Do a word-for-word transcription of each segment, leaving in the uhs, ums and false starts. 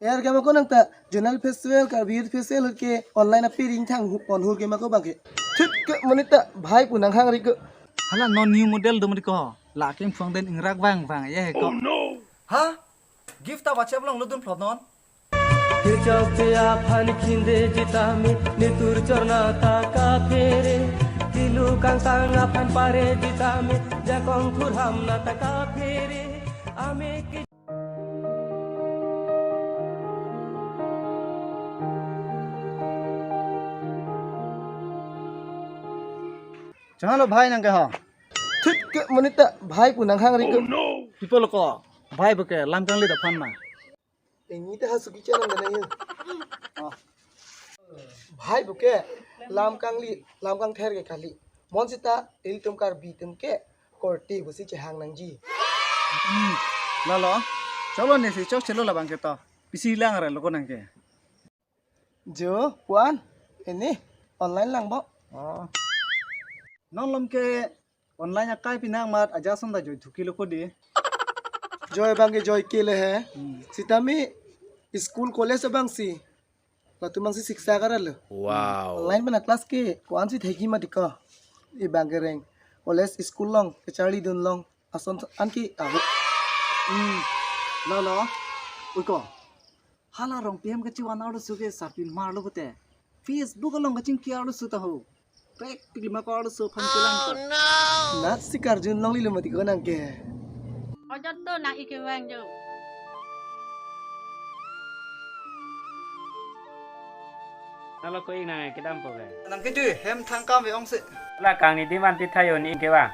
Er kema ko nang ta, Zonal Festival, Karbi Youth Festival ke online ape ring thang hu-, pon hur kema ko bang ke. Thut ke monit ta, bhai pu nang hang ri ko. Hala non new model do mati ko. La king phang den ingrak vang vang ye he ko. Ha? Gift ta WhatsApp along lo dun phlot non. Kechok che aphan khinde jitame, nitur chorna ta kaphere. Kilu kangtang aphan pare jitame, jakong thurham na ta kaphere. Ame ke Chalo bhai nang ke ho. Thut ke monit ta, bhai pu nang hang ri ko. People ko, bhai bo ke lam kangli ta phan ma. Ini ta ha suki channel na yu. Oh. Bhai bo ke lam kangli, lam kangther ke kali. Mon sita ilitum Karbi atum ke korte pusi chehang nangji. Hmm. Lalo. Chalo ne si chok chelo labang ke to. Pisi lang re lo ko nang ke. Jo, puan, ini online lang bo. Oh. Non lom ke online akai pinang mat aja son ta joi thuki lo ko di. Joi bang ke joi ke le he. Hmm. Sitame school college abang si. Latum bang si siksa kara lo. Wow. Online mana class ke puan si thegi ma di ko. I bang ke reng. College school long, kacharli dun long. Ason an ke aho. Hmm. Lalo. Ui ko. Hala Rongpi hem kachivan arloso ke sarpin mar lo pute. Facebook along kachingki arloso ta ho. Pek piklima ko arloso phan kelang ta. Na si karjun longlelo mati ko nang ke. Ojot to nang ike wang jo. Hala ko ing nang kedam po ke. Nang ke ju hem thang kam ve ong se. La kang ni diman ti thayo ni ke wa.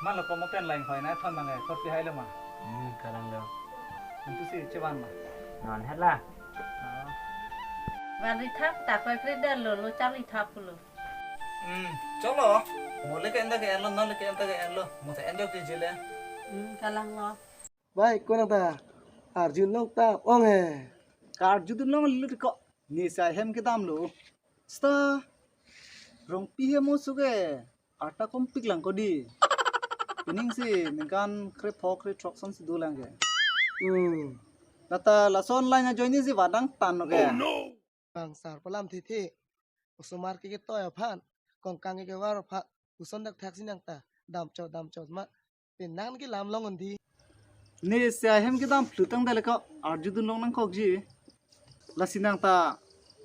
Malo komo pen line hoi na thon mang e, khorpi hai lo ma. Hmm, kalang lo. Antu si chevan ma. Non hetla. Ah. Van ri thap ta koi kre der lo, lo chang ri thap lo. Hmm, chalo. Mo le ke enda ke elo, non le ke enda ke elo. Mo te enjok ji jile. Hmm, kalang lo. Bai, ko nang ta arjun long ta ong he. Karjun long lo ko. Ni sa hem kedam lo. Sta Rongpi hem mo suke. Arta kompik lang ko di. Pining si ningkan kre pho kre throk son si do lang ke. Hmm. Nata lason line ajoine si vadang tan ke. Oh no. Bang sar palam thi thi. Osomar ke ketoi aphan, kongkang ke kevar aphan, uson dak thak si nang ta, dam chot, dam chot ma, penang ke lam long undi. Ne si ahem kedam phlutang dele ko, arju dun long nang kok ji. Lasi nang ta,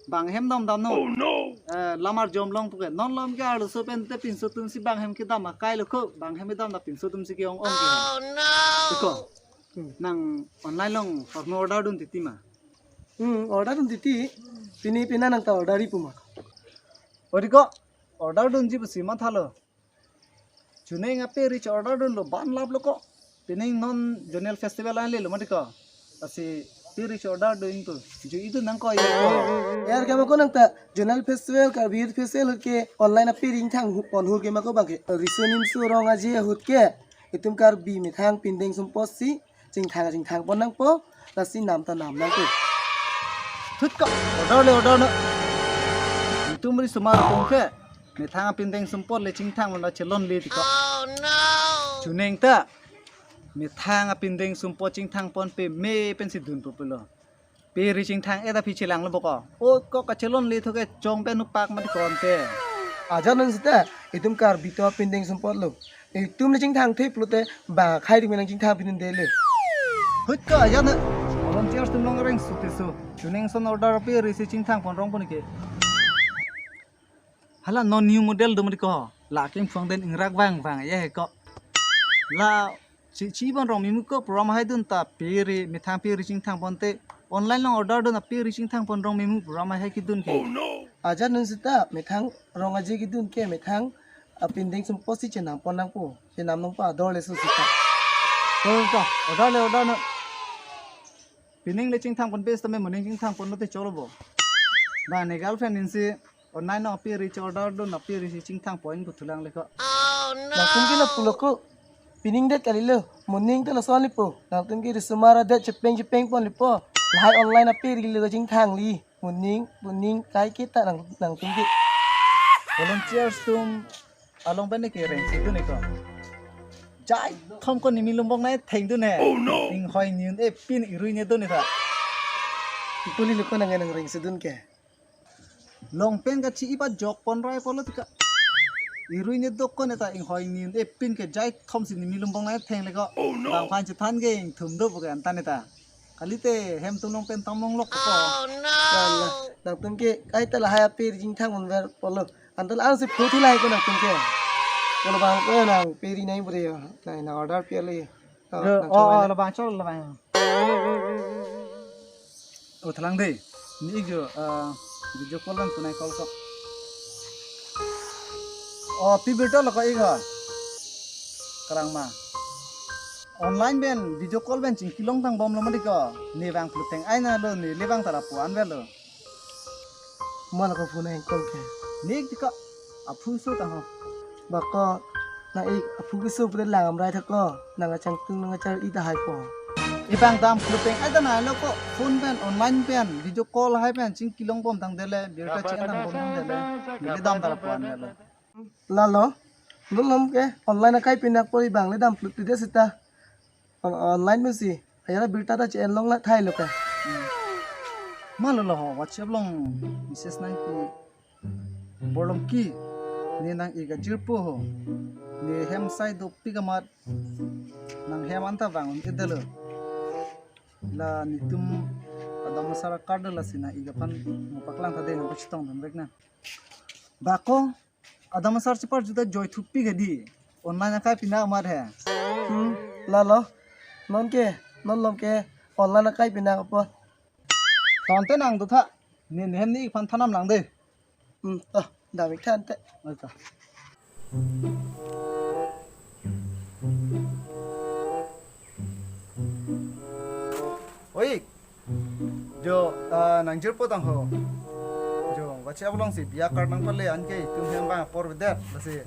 bang hem dam dam no. Oh no. Eh, lamar jom long puke, non lom ke arloso pen te pinso atum si bang hem kedam akai lo ko, bang hem kedam ta pinso atum si ke ong ong ke. Oh no. Ko, hmm, nang online long, horno order dun titi ma. Hmm, order dun titi. Pini pina nang ta order ri puma. Odi ko, order dunji pusi mathalo. Chuneng ape ri order dunlo ban lap lo ko. Pining non Zonal Festival an le lo mati ko. Asi ape ri order dun tu. Ju itu nang ko ya. Yar kama ko nang ta Zonal Festival, Karbi Youth Festival ke online ape ring thang hu-, pon hur kema ko bang ke. Riso nimso rong aje ahut ke. Itum Karbi methang pindeng sumpot si chingthang chingthang pon nangpo, lasi nam ta nam nangpo. Thut ko, order le order no. Itum ri sumar atum ke, methang apindeng sumpot le chingthang lo na chelon le ti ko. Oh no. Chuneng ta, methang apindeng sumpot chingthang pon pe me pen si dun po pulo. Pe ri chingthang eta phi chelang lo boko. O ko kachelon le thoke chong pen upak mati kon te. Ajan non sita, itum Karbi atum apindeng sumpot lo. Itum le chingthang thip lo te, bang khai ding nang chingthang pinin de le. Hut ka ajan na. Volunteers atum long reng su te su. Chuneng son order pe ri si chingthang pon rong pon ke. Hala non new model do mati ko. La king phang den ingrak vang vang ye he ko. La chi chi pon rong memu ko program hai dun ta pe ri methang pe ri chingthang pon te online long order dun a pe ri chingthang pon rong memu program hai kedun ke. Oh no. Ajan nun sita methang rong aje kedun ke methang apindeng sumpot si chenam pon nangpo. Chenam nangpo ador le su sita. To to order le order no. Pining le chingthang pon pe sita me moning chingthang pon lo te cholo bo. Ba ne girlfriend in si Online no ape ri order dun ape ri si chingthang pon pu thulang le ko. Nangtum ke na pulo ko. Pining det kali lo. Moning te lason lipo. Nangtum ke risomar adet chepeng chepeng pon lipo. Lahai online ape ri lo chingthang li. Moning, moning kai kita nang, nangtum ke. Volunteers atum along pen ke rengsi dun iko. Jai thom ko nimi lumbong nai theng dun he. Inghoi ni un-e pin irui ne dun ita. Ipuli luko nang nang rengsi dun ke. Long pen kachi ipa jok pon rai polo tika. Irui ne dok ko neta inghoi ni un-e pin ke jai thom si nimi lumbong nai theng leko. Bang phan chethan ke ingthum do bukan tan neta. Kalite hem tum long pen tamong lok ko. Nang, nangtum ke kaita lahai ape ri jingthang mon ver polo. Anta la-an si phu thu lahai ko nangtum ke. Polo bang ko nang pe ri nai bre yo. Nai na order pe le. Oh, Yo, nang oh, chomai oh, na. Labang chol labang. Oh, thalang de. Ni ik jo, ah, video call lang tunai call ko. Oh, pi birta lo ko ik ha. Karang ma. Online pen video call pen chingki longtang bom lo mati ko. Ne bang pluteng ai na lo, ne le bang tara puan ve lo. Mal ko phone ang call ke. Ne ik tika aphu so ta ho. Bako, nang ik aphu ke so pute lang amrai thak ko. Nang achangtung nang achar-i ta hai ko. Ipang dam pluteng ai ta na lo ko. Phone pen, online pen, video call hai pen chingki long bom tang dele, birta cheng tang bom tang dele. Ne le dam tara puan ve lo. Lalo, non lom ke online akai pinak pori bang le dam plut pide sita. On-, online mesi. Ayara birta ta che-en long la thai lo ke. Malo lo ho, WhatsApp long message nang ku. Borlong ki, ne nang ik ajirpo ho. Ne hem sai dopik amat nang hem anta vang un-e delo. La netum Adam asar akar dela si nang ik aphan mo paklang ta de nang pachitong dun vek na. Bako, Adam asar chepar juta joy thupi gadi. Online akai pina amar he. Hmm, lalo. Non ke, non lom ke online akai pina apo. Tonte nang dotha. Ne nehem ni ik phan thanam lang de. Hmm, to, dam ik than te. Oi ta. Oi. Jo, ah, nang jirpo tang ho. Jo, WhatsApp along si biya card nang pale anke itum hem bang apor vedet. Lasi.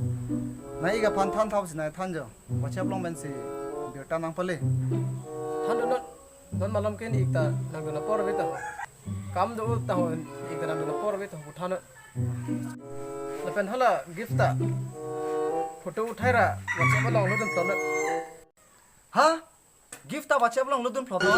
Nang ik aphan than thap si nang than jo. WhatsApp along pen si birta nang pale. Than do not. Non malom ke ne ik ta nang dun apor ave ta ho. Kam do ta ho ik ta nang dun apor ave ta ho than. Lapen hala gift ta photo uthai ra WhatsApp along lo dun ton. Ha? Gift ta WhatsApp along lo dun photo.